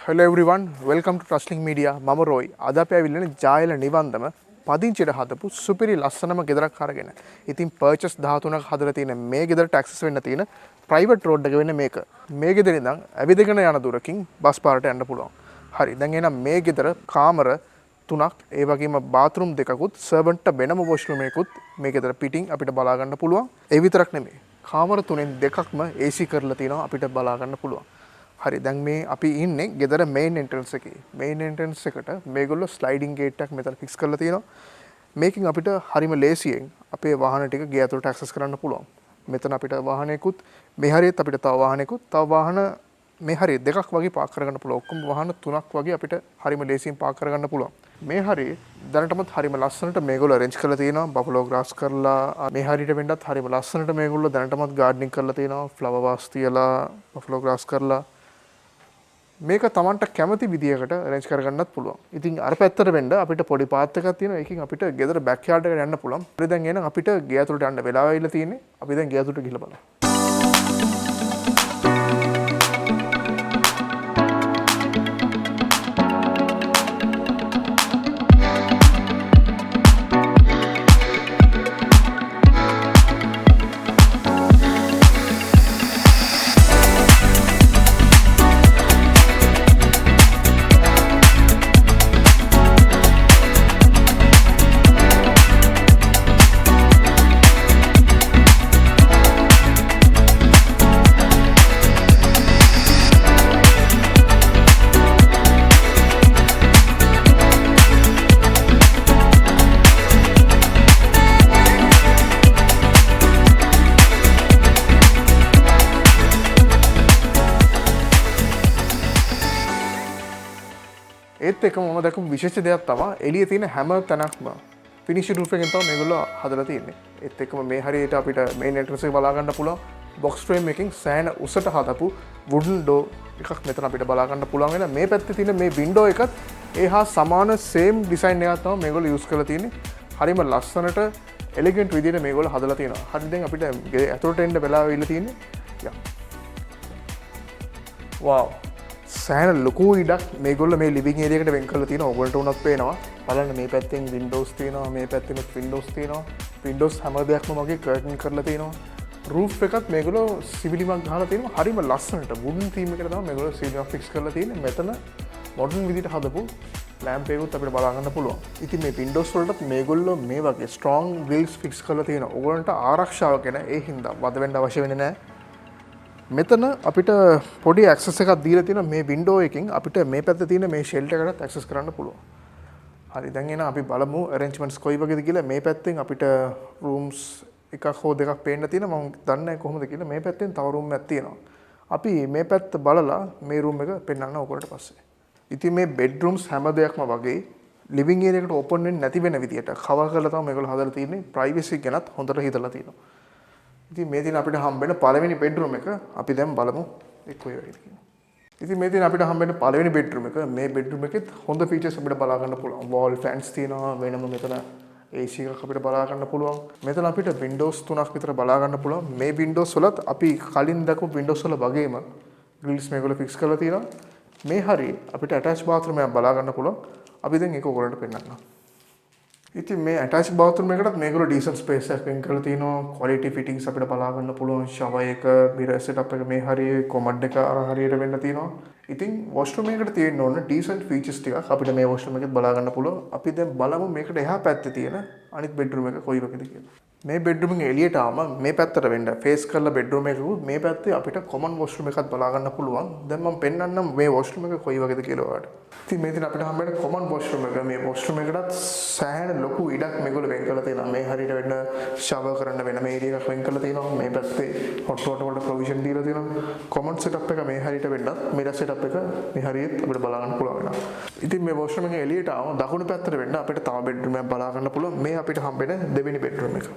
Hello everyone, welcome to Trustlink Media. මම රෝයි. අද අපි ඇවිල්ලා ඉන්නේ ජායල නිවන්දම පදිංචියට හදපු සුපිරි ලස්සනම ගෙදරක් අරගෙන. ඉතින් පර්චස් 13ක් හදලා තියෙන මේ ගෙදරට ඇක්සස් වෙන්න තියෙන ප්‍රයිවට් රෝඩ් එක වෙන්නේ මේක. මේ ගෙදර ඉඳන් ඇවිදගෙන යන දුරකින් බස් පාරට යන්න පුළුවන්. හරි. දැන් එහෙනම් මේ ගෙදර කාමර තුනක්, ඒ වගේම බාත්රූම් දෙකකුත්, සර්වන්ට්ට වෙනම වොෂ්රූම් එකකුත් මේ ගෙදර පිටින් අපිට බලා ගන්න පුළුවන්. ඒ විතරක් නෙමෙයි. කාමර තුනෙන් දෙකක්ම AC කරලා තියෙනවා අපිට බලා ගන්න පුළුවන්. හරි, දැන් මේ අපි ඉන්නේ ගෙදර මේන් එන්ට්‍රන්ස් එකේ. මේන් එන්ට්‍රන්ස් එකට මේගොල්ලෝ ස්ලයිඩින් ගේට් එකක් මෙතන ෆික්ස් කරලා තියෙනවා. මේකෙන් අපිට හරිම ලේසියෙන් අපේ වාහන ටික ගේ ඇතුළට ඇක්සස් කරන්න පුළුවන්. මෙතන අපිට වාහනයකුත්, මේ හරියත් අපිට තව වාහනයකුත්, තව වාහන මේ හරිය දෙකක් වගේ පාක් කරගන්න පුළුවන්. ඔක්කොම වාහන තුනක් වගේ අපිට හරිම ලේසියෙන් පාක් කරගන්න පුළුවන්. මේ හරිය දැනටමත් හරිම ලස්සනට මේගොල්ලෝ අරේන්ජ් කරලා තියෙනවා. බෆලෝ ග්‍රාස් කරලා මේ හරියට වෙන්නත් හරිම ලස්සනට මේගොල්ලෝ දැනටමත් ගාඩනින් කරලා තියෙනවා. ෆ්ලවර් වාස් තියලා, බෆලෝ ග්‍රාස් කරලා මේක තමන්ට කැමති විදියකට අරේන්ජ් කරගන්නත් පුළුවන්. ඉතින් අර පැත්තට වෙන්න අපිට පොඩි පාත් එකක් තියෙනවා. ඒකෙන් අපිට ගෙදර බෑක් යාඩ් එකට යන්න පුළුවන්. හරි, දැන් එහෙනම් අපිට ගේ ඇතුළට යන්න වෙලාව ඇවිල්ලා තියෙන්නේ. අපි දැන් ගේ ඇතුළට ගිහලා බලමු. ඒත් එක්කම මම දැකපු විශේෂ දෙයක් තමයි එළියේ තියෙන හැම තැනක්ම ෆිනිෂ් රූෆ් එකෙන් තමයි මේගොල්ලෝ හදලා තියෙන්නේ. ඒත් එක්කම මේ හරියට අපිට මේන් එන්ට්‍රන්ස් එක බලා ගන්න පුළුවන්. බොක්ස් ෆ්‍රේම් එකකින් සෑහෙන උසට හදපු වුඩන් ඩෝර් එකක් මෙතන අපිට බලා ගන්න පුළුවන් වෙන. මේ පැත්තේ තියෙන මේ වින්ඩෝ එකත් ඒ හා සමාන සේම් ඩිසයින් එකක් තමයි මේගොල්ලෝ යූස් කරලා තියෙන්නේ. හරිම ලස්සනට එලිගන්ට් විදියට මේගොල්ලෝ හදලා තියෙනවා. හරි, දැන් අපිට ගේ ඇතුළට එන්න වෙලාව ඇවිල්ලා තියෙන්නේ. යා. වව්. සෑහෙන ලොකු ඉඩක් මේගොල්ලෝ මේ ලිවිං ඒරියා එකට වෙන් කරලා තියෙනවා. ඔයගොල්ලන්ට උනත් පේනවා. බලන්න, මේ පැත්තෙන් වින්ඩෝස් තියෙනවා, මේ පැත්තෙනුත් වින්ඩෝස් තියෙනවා. වින්ඩෝස් හැම දෙයක්ම වගේ කර්ටන් කරලා තියෙනවා. රූෆ් එකත් මේගොල්ලෝ සිවිලිමක් ගහලා තියෙනවා. හරිම ලස්සනට වුඩන් තීම් එකට තමයි මේගොල්ලෝ සිවිලිමක් ෆික්ස් කරලා තියෙන්නේ. මෙතන මොඩර්න් විදිහට හදපු ලෑම්ප් එකකුත් අපිට බලා ගන්න පුළුවන්. ඉතින් මේ වින්ඩෝස් වලටත් මේගොල්ලෝ මේ වගේ ස්ට්‍රෝං ග්‍රිල්ස් ෆික්ස් කරලා තියෙනවා. ඔයගොල්ලන්ට ආරක්ෂාව ගැන ඒ හින්දා වද වෙන්න අවශ්‍ය වෙන්නේ නැහැ. මෙතන අපිට පොඩි ඇක්සස් එකක් දීලා තියෙනවා. මේ වින්ඩෝ එකකින් අපිට මේ පැත්තේ තියෙන මේ ෂෙල්ටර් එකටත් ඇක්සස් කරන්න පුළුවන්. හරි, දැන් එහෙනම් අපි බලමු ඇරේන්ජ්මන්ට්ස් කොයි වගේද කියලා. මේ පැත්තෙන් අපිට රූම්ස් එකක් හෝ දෙකක් පේන්න තියෙනවා. මම දන්නේ නැහැ කොහොමද කියලා. මේ පැත්තෙන් තව රූම් එකක් තියෙනවා. අපි මේ පැත්ත බලලා මේ රූම් එක පෙන්වන්න ඔයගොල්ලන්ට පස්සේ. ඉතින් මේ බෙඩ්රූම්ස් හැම දෙයක්ම වගේ ලිවිං ඒරියා එකට ඕපන් වෙන්නේ නැති වෙන විදියට කවර් කරලා තමයි මේගොල්ලෝ හදලා තියෙන්නේ. ප්‍රයිවසි ගැනත් හොඳට හිතලා තියෙනවා. ඉතින් මේ තියෙන අපිට හම්බෙන පළවෙනි බෙඩ්රූම් එක. අපි දැන් බලමු ඒ කොයි වගේද කියලා. ඉතින් මේ තියෙන අපිට හම්බෙන පළවෙනි බෙඩ්රූම් එක. මේ බෙඩ්රූම් එකෙත් හොඳ ෆීචර්ස් අපිට බලා ගන්න පුළුවන්. වෝල් ෆෑන්ස් තියෙනවා වෙනම. මෙතන AC එකක් අපිට බලා ගන්න පුළුවන්. මෙතන අපිට වින්ඩෝස් තුනක් විතර බලා ගන්න පුළුවන්. මේ වින්ඩෝස් වලත් අපි කලින් දැකපු වින්ඩෝස් වල වගේම ග්‍රිල්ස් මේගොල්ලෝ ෆික්ස් කරලා තියෙනවා. මේ හරිය අපිට ඇටච් බාත්රූම් එකක් බලා ගන්න පුළුවන්. අපි දැන් ඒක ඔයගොල්ලන්ට පෙන්නන්නම්. ඉතින් මේ ඇටච් බාත්රූම් එකටත් මේගොල්ලෝ ඩීසන්ට් ස්පේස් එකක් වෙන් කරලා තියෙනවා. ක්වොලිටි ෆිටින්ග්ස් අපිට බලා ගන්න පුළුවන්. ෂවර් එක, මිරර් සෙටප් එක මේ හරියේ, කොමඩ් එක අර හරියට වෙන්න තියෙනවා. ඉතින් වොෂ්රූම් එකට තියෙන්න ඕන ඩීසන්ට් ෆීචර්ස් ටිකක් අපිට මේ වොෂ්රූම් එකෙත් බලා ගන්න පුළුවන්. අපි දැන් බලමු මේකට එහා පැත්තේ තියෙන අනිත් බෙඩ්රූම් එක කොයි වගේද කියලා. මේ බෙඩ්රූම් එකෙන් එළියට ආවම මේ පැත්තට වෙන්න ෆේස් කරලා බෙඩ්රූම් එකකුත්, මේ පැත්තේ අපිට කොමන් වොෂ්රූම් එකක් බලා ගන්න පුළුවන්. දැන් මම පෙන්නන්නම් මේ වොෂ්රූම් එක කොයි වගේද කියලා ඔයාලට. ඉතින් මේ තියෙන අපිට හම්බ වෙන කොමන් වොෂ්රූම් එක. මේ වොෂ්රූම් එකටත් සෑහෙන ලොකු ඉඩක් මේගොල්ලෝ වෙන් කරලා තියෙනවා. මේ හරියට වෙන්න ෂවර් කරන්න වෙනම ඒරියා එකක් වෙන් කරලා තියෙනවා. මේ පැත්තේ හොට් වෝටර් වලට ප්‍රොවිෂන් දීලා තියෙනවා. කොමන් සෙටප් එක මේ හරියට වෙන්නත් මිරර් සෙටප් එක මේ හරියෙත් අපිට බලා ගන්න පුළුවන් වෙනවා. ඉතින් මේ වොෂ්රූම් එකෙන් එළියට ආවම දකුණු පැත්තට වෙන්න අපිට තව බෙඩ්රූම් එකක් බලා ගන්න පුළුවන්. මේ අපිට හම්බෙන දෙවෙනි බෙඩ්රූම් එක.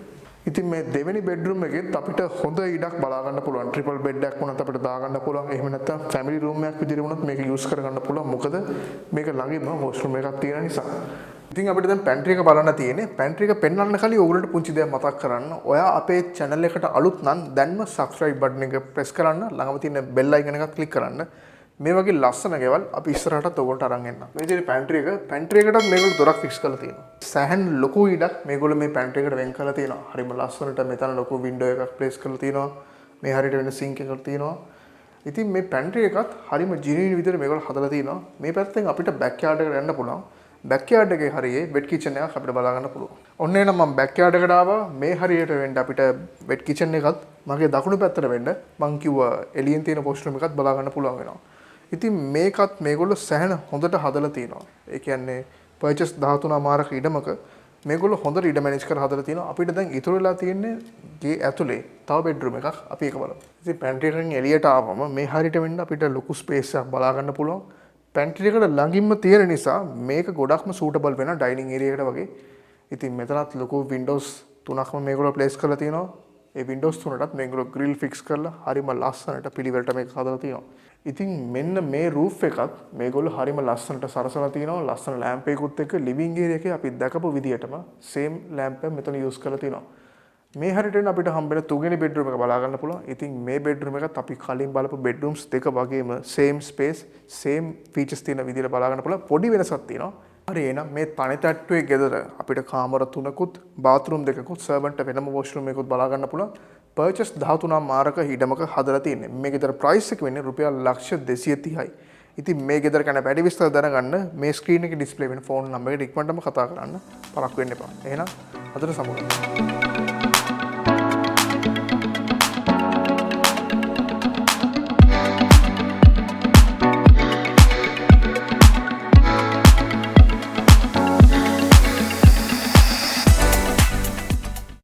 ඉතින් මේ දෙවෙනි බෙඩ්රූම් එකෙත් අපිට හොඳ ඉඩක් බලා ගන්න පුළුවන්. ට්‍රිපල් බෙඩ් එකක් වුණත් අපිට දාගන්න පුළුවන්. එහෙම නැත්නම් ෆැමිලි රූම් එකක් විදිහට වුණත් මේක යූස් කරගන්න පුළුවන්. මොකද මේක ළඟින්ම වොෂ්රූම් එකක් තියෙන නිසා. ඉතින් අපිට දැන් පැන්ට්‍රි එක බලන්න තියෙන්නේ. පැන්ට්‍රි එක පෙන්වන්න කලින් ඔයගොල්ලන්ට පුංචි දෙයක් මතක් කරන්න. ඔයා අපේ channel එකට අලුත් නම් දැන්ම subscribe button එක press කරන්න. ළඟම තියෙන bell icon එකත් click කරන්න. මේ වගේ ලස්සන ගෙවල් අපි ඉස්සරහටත් ඔයගොල්ලන්ට අරන් එන්න. මේ තියෙන පැන්ට්‍රි එක, පැන්ට්‍රි එකටත් මේගොල්ලෝ දොරක් ෆික්ස් කරලා තියෙනවා. සෑහෙන ලොකු ඉඩක් මේගොල්ලෝ මේ පැන්ට්‍රි එකට වෙන් කරලා තියෙනවා. හරිම ලස්සනට මෙතන ලොකු වින්ඩෝ එකක් ප්ලේස් කරලා තියෙනවා. මේ හරියට වෙන සින්ක් එකක් තියෙනවා. ඉතින් මේ පැන්ට්‍රි එකත් හරිම ජෙනුයින් විදිහට මේගොල්ලෝ හදලා තියෙනවා. මේ පැත්තෙන් අපිට බෑක් යාඩ් එකට යන්න පුළුවන්. බෑක් යාඩ් එකේ හරියේ වෙට් කිචන් එකක් අපිට බලා ගන්න පුළුවන්. ඔන්න එහෙනම් මම බෑක් යාඩ් එකට ආවා. මේ හරියට වෙන්න අපිට වෙට් කිචන් එකත්, මගේ දකුණු පැත්තට වෙන්න මං කිව්වා එළියෙන් තියෙන වොෂ්රූම් එකත් බලා ගන්න පුළුවන් වෙනවා. ඉතින් මේකත් මේගොල්ලෝ සෑහෙන හොඳට හදලා තියෙනවා. ඒ කියන්නේ පර්චේස් 13 හමාරක ඉඩමක මේගොල්ලෝ හොඳට ඉඩ මැනේජ් කරලා හදලා තියෙනවා. අපිට දැන් ඉතුරු වෙලා තියෙන්නේ ගේ ඇතුලේ තව බෙඩ්රූම් එකක්. අපි ඒක බලමු. ඉතින් පැන්ට්‍රි එකෙන් එළියට ආවම මේ හරියට වෙන්න අපිට ලොකු ස්පේස් එකක් බලා ගන්න පුළුවන්. පැන්ට්‍රි එකට ළඟින්ම තියෙන නිසා මේක ගොඩක්ම සූටබල් වෙනවා ඩයිනින් ඒරියා එකට වගේ. ඉතින් මෙතනත් ලොකු වින්ඩෝස් තුනක්ම මේගොල්ලෝ ප්ලේස් කරලා තියෙනවා. ඒ වින්ඩෝස් තුනටත් මේගොල්ලෝ ග්‍රිල් ෆික්ස් කරලා හරිම ලස්සනට පිළිවෙලට මේක හදලා තියෙනවා. ඉතින් මෙන්න මේ රූෆ් එකත් මේගොල්ලෝ හරිම ලස්සනට සරසලා තියෙනවා. ලස්සන ලෑම්ප් එකකුත් එක්ක ලිවිං ඒරියා එකේ අපි දැකපු විදියටම සේම් ලෑම්ප් එක මෙතන යූස් කරලා තියෙනවා. මේ හරියට අපිට හම්බෙන තුන්වෙනි බෙඩ්රූම් එක බලා ගන්න පුළුවන්. ඉතින් මේ බෙඩ්රූම් එකත් අපි කලින් බලපු බෙඩ්රූම්ස් දෙක වගේම සේම් ස්පේස්, සේම් ෆීචර්ස් තියෙන විදියට බලා ගන්න පුළුවන්. පොඩි වෙනසක් තියෙනවා. හරි, එහෙනම් මේ තනි තට්ටුවේ ගෙදර අපිට කාමර තුනකුත්, බාත්රූම් දෙකකුත්, සර්වන්ට් වෙනම වොෂ්රූම් එකකුත් බලා ගන්න පුළුවන්. පර්චේස් 13 හමාරක ඉඩමක හදලා තියෙන්නේ. මේ ගෙදර ප්‍රයිස් එක වෙන්නේ රුපියල් ලක්ෂ 230යි. ඉතින් මේ ගෙදර ගැන වැඩි විස්තර දැනගන්න මේ ස්ක්‍රීන් එකේ ඩිස්ප්ලේ වෙන ෆෝන් නම්බර් එකට ඉක්මනටම කතා කරන්න. පරක්කු වෙන්න එපා. එහෙනම් අදට සමුගමු.